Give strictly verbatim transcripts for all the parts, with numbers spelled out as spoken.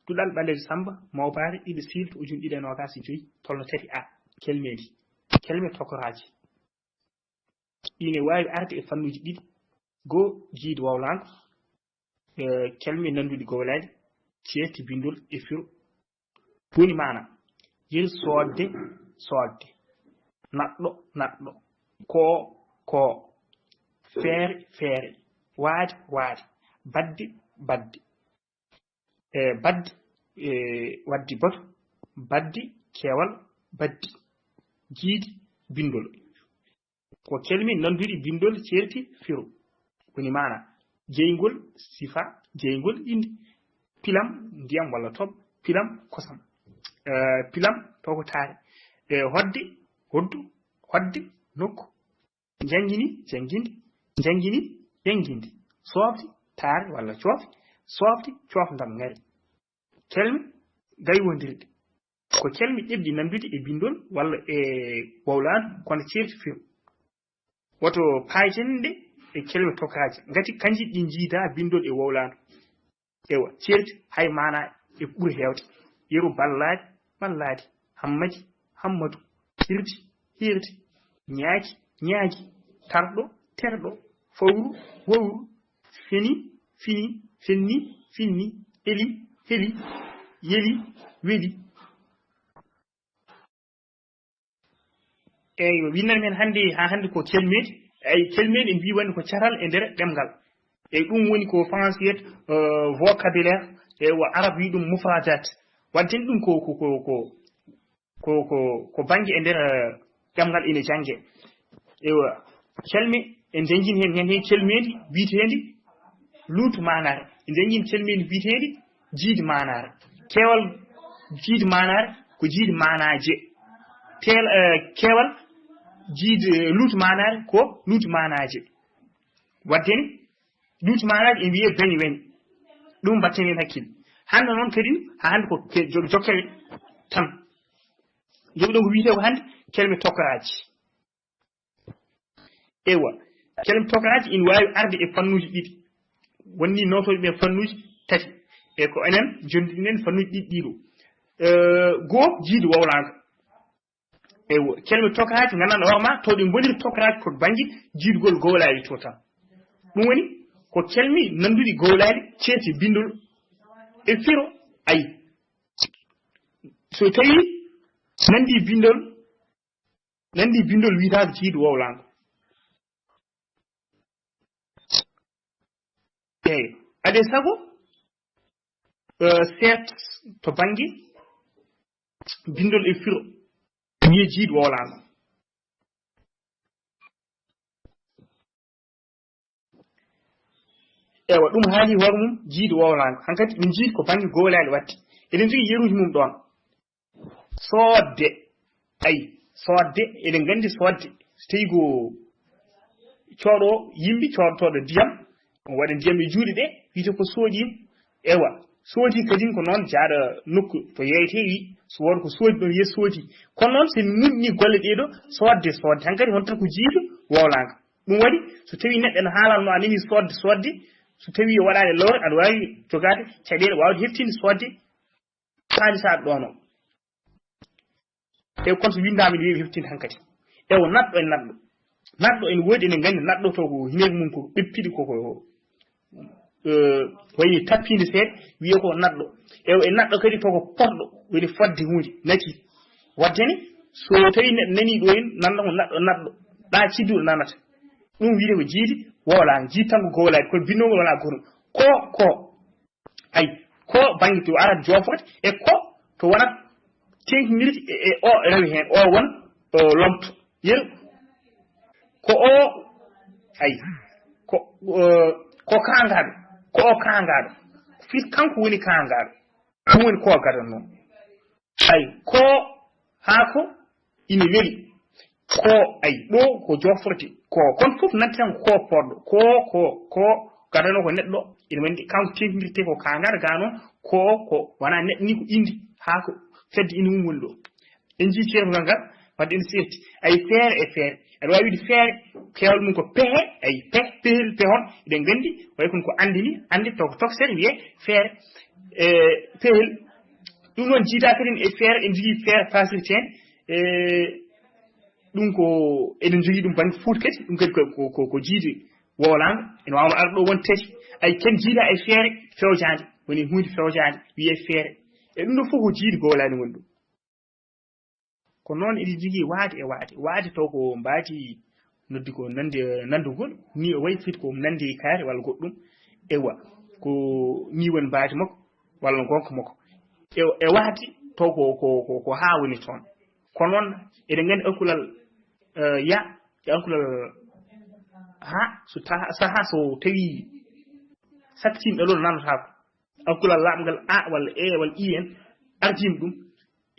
Duɗal Ɓaleejo Sammba, Mawbaare, ɗiɗi siilto ujunere ɗiɗi e noogaas e joy, tolno tati A, kelmeeli, kelme tokoraaji. Ɗi ne waawi arde e fannuuji ɗiɗi. Goo, jiidi wowlaango, e, kelme nannduɗi gowlaali, ceerti binndol e firo. Woni maana, yeru soodde, soodde, naɗɗo, naɗɗo, koo, koo, feere, feere, waade, waade, badde, badde. E, baddi, e, waddi boto, baddi, keewal, baddi, jiidi, binndol. Ko kelme nannduɗi binndol ceerti firo. Woni maana, jeyngol sifa, jeyngol innde. Pilam, ndiyam walla toɓ, pilam, kosam. E, pilam, to ko taari. E, hodde, hoddu, hodde, nokku. Janngini, jannginde, janngini, jannginde. Soofde, taare walla coofe, soofde, coofndam ŋari. Kelme gaywondirɗe. Ko kelme ƴeɓɗi nanndude e binndol walla e wowlaandu, kono ceerti firo. Woto paayten ɗe e kelme tokaaje, ngati kanji ɗi njiida binndol e wowlaandu. Ewa, ceerti hay maana e ɓuri heewde. Yeru ballaade, ballaade, hammadi, hammadu, hirdi, hirde, ñaaki, ñaaki, tarɗo, terɗo, fawru, wowru, feni, fini, fenni, finni, eli, heli, yeli, weli. Eyyo, winndere men hannde, haa hannde ko kelmeeli. Eyi, kelmeeli en mbii wonde ko caral e nder ɗemngal. Eyi, ɗum woni ko français wiyata, euh, vocabulaire, e wo arab wii ɗum mufradat. Wadden ɗum ko, ko, ko, ko, ko, ko, ko bannge e nder, euh, ɗemngal ina jannge. Eywa, kelme, en njanngin heen, heen, heen kelmeendi wiyeteendi luut maanaare. En njanngin kelmeendi wiyeteendi jiid maanaare. Keewal jiid maanaare ko jiid maanaaje. Teel, eh, keewal jiid, eh, luut maanaare ko luut maanaaje. Wadde ni, luut maanaaje e wiyee beñ weñ. Ɗum mbatten heen hakkille. Hannde noon kadi, haa hannde ko ke-, jo-, jokkere tan. Jogiɗon ko wiyetee ko hannde kelme tokoraaji. Ewa, kelme tokoraaji ina waawi arde e fannuuji ɗiɗi. Wonni nootooji ɓe fannuuji tati. E ko enen jonndinɗen fannuuji ɗiɗi ɗiɗo. Eh, goo, jiidi wowlaango. Ewa, kelme tokoraaji nganndanɗaa hoore ma, to ɗe ngoniri tokoraaji ko bannge jiidgol gowlaali to tan. Ɗum woni ko kelme nannduɗi gowlaali ceerti binndol e firo ayi. So tawii nanndi binndol, nanndi binndol wiyetaako jiidi wowlaango. Eeyi, adee sago, eh, seet to bannge binndol e firo, wiyee jiidi wowlaango. Ewa, ɗum haali hoore mum jiidi wowlaango. Hankadi min njiidi ko bannge gowlaali waɗde. Eɗen njogii yeruuji mum ɗoon. Soodde. Ayi, soodde, eɗen nganndi soodde. So tawii ko cooɗo yimɓe, cooɗotooɗo ndiyam, o waɗa ndiyam e juuɗe ɗe, wiyetee ko sooɗiima. Ewa, soodi kadi ko noon, jaaɗo nokku to yeeyetee, wi so wooda ko soodi ɗoon, wiya soodi. Kono noon, so en nuunɗinii golle ɗee ɗoo, soodde, soodde, hankadi hono tan ko jiido wowlaango. Ɗum waɗi, so tawii neɗɗo ene haalanno, a nanii soodde, soodde, so tawii o waɗaani lowre, aɗa waawi jogaade caɗeele, waawde heftinde soodde kaalisaaɗo ɗoon o. E kono so winndaama, ene weeɓi heftinde hankadi. Ewa, naɗɗo e naɗɗo. Naɗɗo ene woodi, ene nganndi naɗɗo to ko hineeko mum ko ɓeppiɗi ko, ko, eh, wayi tappiinde seeɗa, wiyee ko naɗɗo. Ewa, e naɗɗo kadi to ko porɗo, woni fodde huunde, nati. Wadde ne, so tawii neɗɗo nanii ɗo en, nannda ko naɗɗo, naɗɗo. Ɗa cidduɗo nanata. Ɗum wiyetee ko jiidi wowlaango, jiidi tan ko gowlaali, kono binndol ngol wonaa gootum. Ko, ko. Ayi, ko bannge to arat jooforde, e ko to wonat teeŋtinirde e, e o rewi heen, o won, o lomto. Yeru, ko o, ayi, ko, eh, ko kaangaaɗo, ko o kaangaaɗo. Fis kanko woni kaangaaɗo. Ɗum woni ko gadannoo. Ayi, ko haa ko ina weli. Ko, ayi, ɗo ko jofrete. Ko, kon fof nanti tan ko porɗo. Ko, ko, ko gadano ko neɗɗo. Ina wonde kanko teeŋtinirte ko kaangal ga noon. Ko, ko wona neɗɗo ni ko indi. Haa ko fedde ina mum woni ɗo. En njii ceerngal ngal, wadde ene seerti. Ayi, feere e feere. Aɗa waawi wiide feere, keewal mum ko pehe, ayi, pe-, pehel, pehon. Eɗen nganndi, way kono ko anndi ni, anndi to ko toksere wiyee feere. E pehel, ɗum noon jiidaa kadi e feere, en njogii feere faasirte heen. E ɗum ko eɗen njogii ɗum bannge Fuuta kadi, ɗum kadi ko, ko, ko, ko jiidi wowlaango. Ene waawno arde ɗo won tati. Ay, ken jiidaa e feere fewjaande, woni huunde fewjaande, wiyee feere. E ɗum ɗo fof ko jiidi gowlaani woni ɗum. Ko noon eɗi njogii waade e waade. Waade taw ko mbaadi noddi ko nande, nandugol, ni o wayi fit ko nande e kaari walla goɗɗum. Ewa, ko ni woni mbaadi makko walla ngonka makko. E, e waade taw ko, ko, ko, ko haa woni toon. Ko noon eɗen nganndi alkulal, eh, ya, e alkulal ha, so ta-, saha so tawi sakkiima ɗo nanotaako. Alkulal laaɓngal a walla e walla i en ardiima ɗum,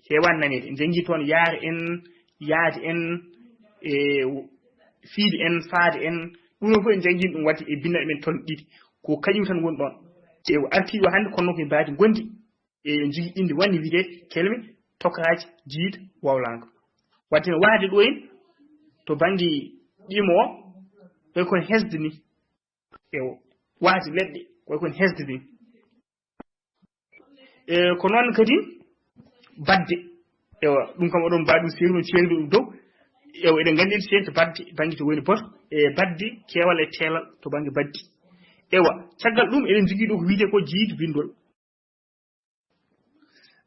heewaani naneede. En njanngi toon yaare en, yaade en, e fiide en, faade en. Ɗum ɗo fof en njanngi ɗum waɗde e binnaaɓe men toon ɗiɗi. Ko kañum tan woni ɗoon. E o artii o hannde, kono noon ko mbaadi ngonndi. E njogii innde wonde wiyetee kelme tokaaji jiiɗi wowlaango. Waɗde no waade ɗo en to bannge ɗimo o, ɓe kono hesde ni. E o waati leɗɗe, koye kon hesde ni. E ko noon kadi badde. Ewa, ɗum kam oɗon mbawi ɗum seeruno ceerɗo ɗum dow. Ewa, eɗen nganndi en seerti badde, bannge to woni boto, e badde, keewal e teelal to bannge badde. Ewa, caggal ɗum eɗen njogii ɗo ko wiyetee ko jiidi binndol.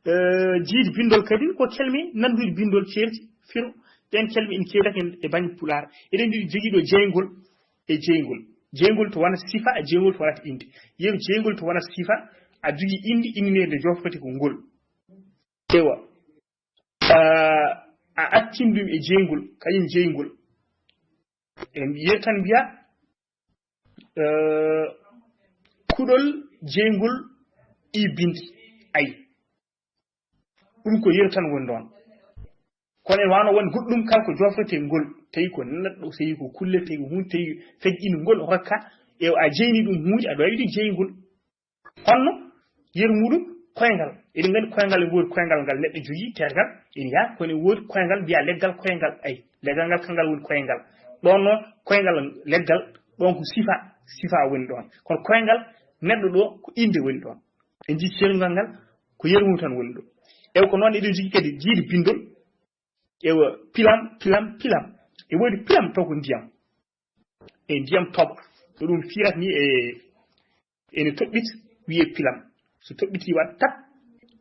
Eh, jiidi binndol kadi ko kelme nannduɗe binndol ceerti, firo. Ɗeen kelme ene keewi kadi e bannge Pulaar. Eɗen njogii ɗo jeyngol e jeyngol. Jeyngol to wona sifa, jeyngol to wonata innde. Yeru jeyngol to wona sifa, a jogii innde, innde nde nde joofete ko ngol. Ewa. Ah, a attin ɗum e jeyngol, kañum jeyngol. En yeru tan mbiya, eh, kuɗol jeyngol ɗi binndi. Ayi. Ɗum ko yeru tan woni ɗoon. Kono ene waawno wonde goɗɗum kala ko joofetee ngol, tawi ko neɗɗo, tawi ko kulle, tawi ko huunde, tawi fedde ina ngol hokka, e a jeyni ɗum huunde, aɗa waawi wiide jeyngol. Honno? Yeru muuɗum, koyngal. Eɗen nganndi koyngal, ene woodi koyngal ngal neɗɗo jogii, tergal, ene yaha, kono ene woodi koyngal mbiyaa leggal koyngal. Ayi, leggal ngal, kangal woni koyngal. Ɗoon noon, koyngal leggal, ɗoon ko sifa, sifa woni ɗoon. Kono koyngal neɗɗo ɗo, ko innde woni ɗoon. En njii ceerngal ngal, ko yeru mum tan woni ɗo. Ewa, ko noon eɗen njogii kadi jiidi binndol. Ewa, pilam, pilam, pilam. E woodi pilam taw ko ndiyam. E ndiyam toɓa. Ko ɗum firata ni e, ene toɓɓit, wiyee pilam. So toɓɓitii waɗ tat,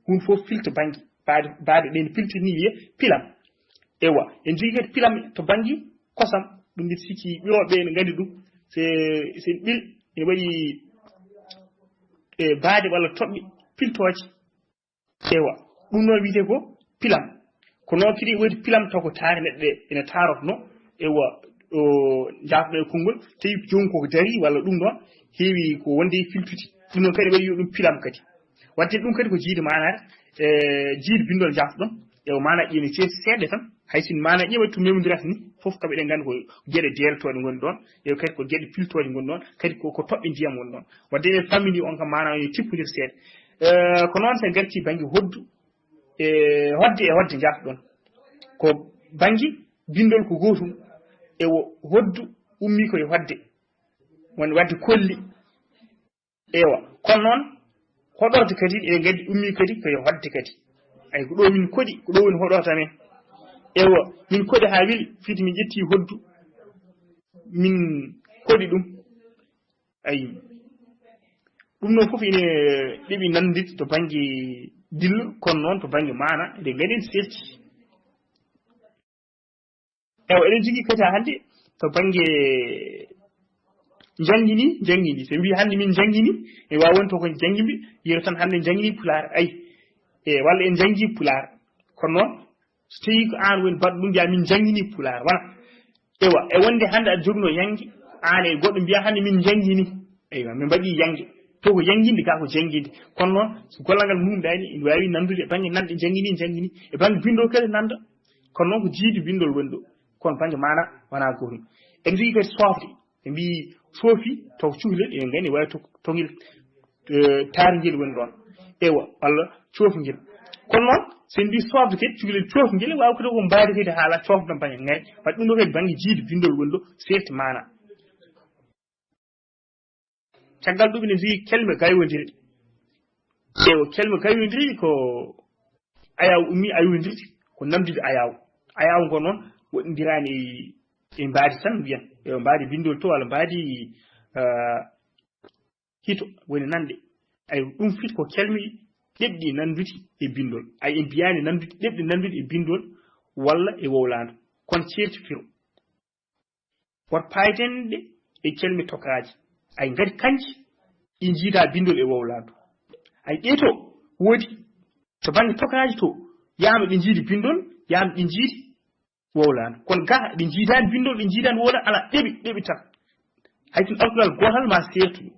huun fof filta bannge. Baade, baade ɗen pilti ni wiyee pilam. Ewa, en njogii kadi pilam to bannge kosam. Ɗum mbiɗa sikki ɓirooɓe ɓe ene nganndi ɗum. Se, se ɓil, ene waɗi, e, baade walla toɓɓe piltooje. Ewa, ɗum noon wiyetee ko pilam. Ko noon kadi woodi pilam taw ko taare neɗɗo ene taarotno. Ewa, o jaafoɗo e konngol, tawi joom koko darii walla ɗum ɗoon heewi ko wonde e filtude. Ɗum noon kadi waɗi yo ɗum pilam kadi. Waɗde ɗum kadi ko jiidi maanaare, e, jiidi binndol jaafoɗon. Ewa, maanaaji ene ceerti seeɗa tan. Hay sin maanaaji waɗi to memondiraaka ni, fof kam eɗen nganndi ko geɗe deeltooɗe ngoni ɗoon. Ewa, kadi ko geɗe piltooje ngoni ɗoon. Kadi ko, ko toɓɓe ndiyam woni ɗoon. Waɗde eɗen fammini on kam maanaa ene tippondir seeɗa. Eh, ko noon so en ngartii bannge hoddu, e hodde e hodde njaafɗon. Ko bannge binndol ko gootum. Ewa, hoddu ummii ko e hodde. Won waɗde kolli. Ewa, kono noon hoɗorde kadi, eɗen nganndi ummii kadi ko e hodde kadi. Ay, ko ɗo min koɗi, ko ɗo woni hoɗorde amen. Ewa, min koɗi haa weli, fiti min ƴetti hoddu, min koɗi ɗum. Ayi. Ɗum noon fof ine ɗeɓi nannditde to bannge dillo, kono noon to bannge maana, eɗen nganndi ene seerti. Ewa, eɗen njogii kadi haa hannde to bannge njanngini, njanngini. So mbii hannde min njanngini, e waawi won to ko njanngi mbi, yero tan hannde njanngini Pulaar. Ayi. E, walla en njanngi Pulaar. Kono noon, so tawii ko aan woni baɗɗo ɗum, mbiyaa min njanngini Pulaar, wona? Ewa, e wonde hannde aɗa joginoo yannge, aan e goɗɗo mbiyaa hannde min njanngini. Eywa, min mbaɗii yannge. To ko yannginde, gaa ko jannginde. Kono noon, so gollal ngal mumɗaani, ene waawi nanndude e bannge nanɗe njanngini, njanngini. E bannge binndol kadi nannda. Kono noon ko jiidi binndol woni ɗo. Kono bannge maana wonaa gootum. En njogii kadi soofde. Ɓe mbii soofi, taw cukalel, eɗen nganndi waawi to-, tongel, eh, taarngel woni ɗoon. Ewa, walla coofngel. Kono noon, so en mbii soofde kadi, cukalel coofngel, waawi ko taw ko mbaadi kadi haala coofde bannge ngaay. Wadde ɗum ɗo kadi bannge jiidi binndol woni ɗo, seerti maana. Caggal ɗum ene njogii kelme gaywondire. Ewo, kelma gawindiri ko ayaw ummi, ayondirti ko namdude ayaw. Ayaw ngo noon woɗɗindiraani e, e mbaadi tan mbiyan. Ewo, mbaadi binndol to walla mbaadi, ah, hito woni nande. Ay, ɗum fit ko kelmi ɗeɓɗi nandude e binndol. Ay, en mbiyaani nandude, ɗeɓɗi nandude e binndol walla e wowlaandu. Kono ceerti firo. Wot paayten ɗe e kelme tokaaji. Ay, ngati kanji ɗi njiida binndol e wowlaandu. Ay, ɗe to woodi to bannge tokaaji to, yaama ɗi njiidi binndol, yaama ɗi njiidi wowlaandu. Kono ga ɗi njiidaani binndol, ɗi njiidaani wowlaandu, ala ɗeɓi, ɗeɓi tan. Hay tun alkulal gootal ma seertu.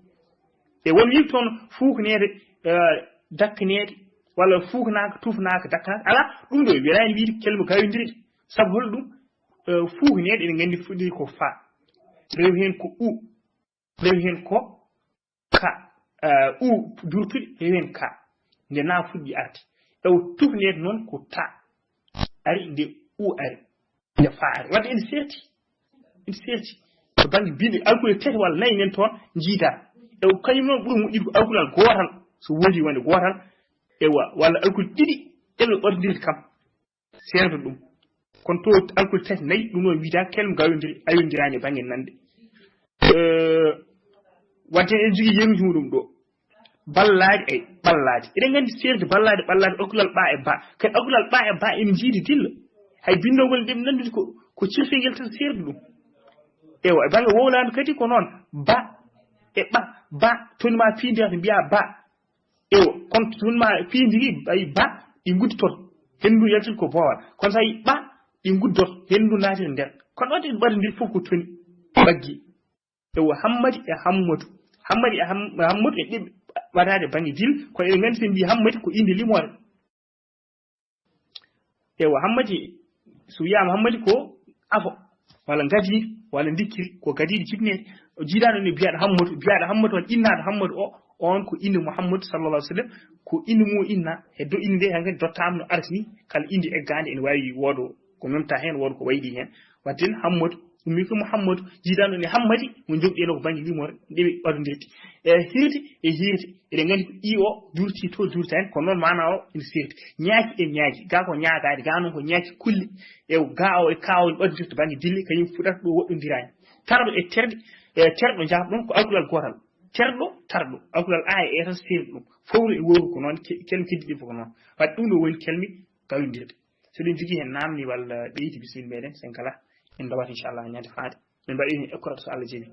E won wiide toon fuukneede, eh, dakkaneede, walla fuuknaaka, tufnaaka, dakkaaka. Ala, ɗum ɗo welaani wiide kelme gawindiri. Sabu hol ɗum? Eh, fuukneede, eɗen nganndi fuɗɗi ko fa. Rew heen ko u. Rew heen ko ka. Eh, u durtuɗi, rew heen ka. Nde na fuɗɗi arde. Ewo, tufneede noon ko ta. Ari nde u ari. Nde fa ari. Wadde ene seerti. Ene seerti. To bannge binndi alkule tati walla nayi nen toon njiida. Ewo, kañum noon ɓuri moƴƴude ko alkulal gootal. So woodi wonde gootal. Ewa, walla alkule ɗiɗi. Eɓe ɓorndirde kam. Seerta ɗum. Kono to alkule tati nayi, ɗum noon wiyata kelme gawindiri, ayondiraani e bannge nande. Eh, wadde en jogii yeru muɗum ɗo. Ballaaɗi, ay, ballaaɗi. Eɗen nganndi seerde ballaaɗi, ballaaɗi, alkulal ɓa e ba. Kadi alkulal ɓa e ba ene njiidi dilla. Hay binndol ngol nde ɓe nanndude ko, ko cilfingel tan seerde ɗum. Ewa, e bannge wowlaandu kadi ko noon. Ba e ɓa, ba, toni ma piindi to mbiya ba. Ewa, kono toni ma piindi ri, ay ba, ɗi nguddoto. Henndu yaltata ko boowal. Kono so a yi ɓa, ɗi nguddoto. Henndu naatata nder. Kono waɗde ɓaɗa ndir fof ko toni. Baggi. Ewa, Hammadi e Hammatu. Hammadi e Ham-, Hammatu e ɗiɗi ɓadaade bannge dil, ko eɗen nganndi so en mbii Hammadi ko innde limoore. Ewa, Hammadi, so wiyaama Hammadi ko afo, walla ngadi, walla ndikkiri, ko gadiiɗi jibneede. O jiidaano ne biyaaɗo Hammatu, biyaaɗo Hammatu walla innaaɗo Hammatu o, on ko innde Muhammadu sallallahu alaihi wasallam, ko innde mum inna, heddo innde nde hankadi dottaama no arti ni, kala innde eggaande ene waawi woodo ko memta heen, woodo ko waydi heen. Wadde Hammatu, ummi ko Muhammadu, jiidaano ne Hammadi, mo jogɗeeno ko bannge limoore, nde ɓe ɓadondirde. E hirde, e hirde, eɗen nganndi ko i o durti to durta heen, kono noon maana o ene seerti. Ñaaki e ñaaki, ga ko ñaagaade, ga noon ko ñaaki kulle. E ga o e ka o ene ɓadondirde bannge dille, kañum fuɗata ɗo woɗɗondiraani. Tarɗo e terɗe, e terɗo njaafɗon ko alkulal gootal. Terɗo, tarɗo, alkulal a e e tan seerti ɗum. Fowru e wowru ko noon, ke-, kelme keddiiɗe fof ko noon. Wadde ɗum ɗo woni kelme gawindirɗe. So ɗum jogii heen naamni walla ɓeydi, bisimilla meɗen, sen kala en ndawat inchallah ñande faade. Min mbaɗi heen ekkorata so Allah jaɓi.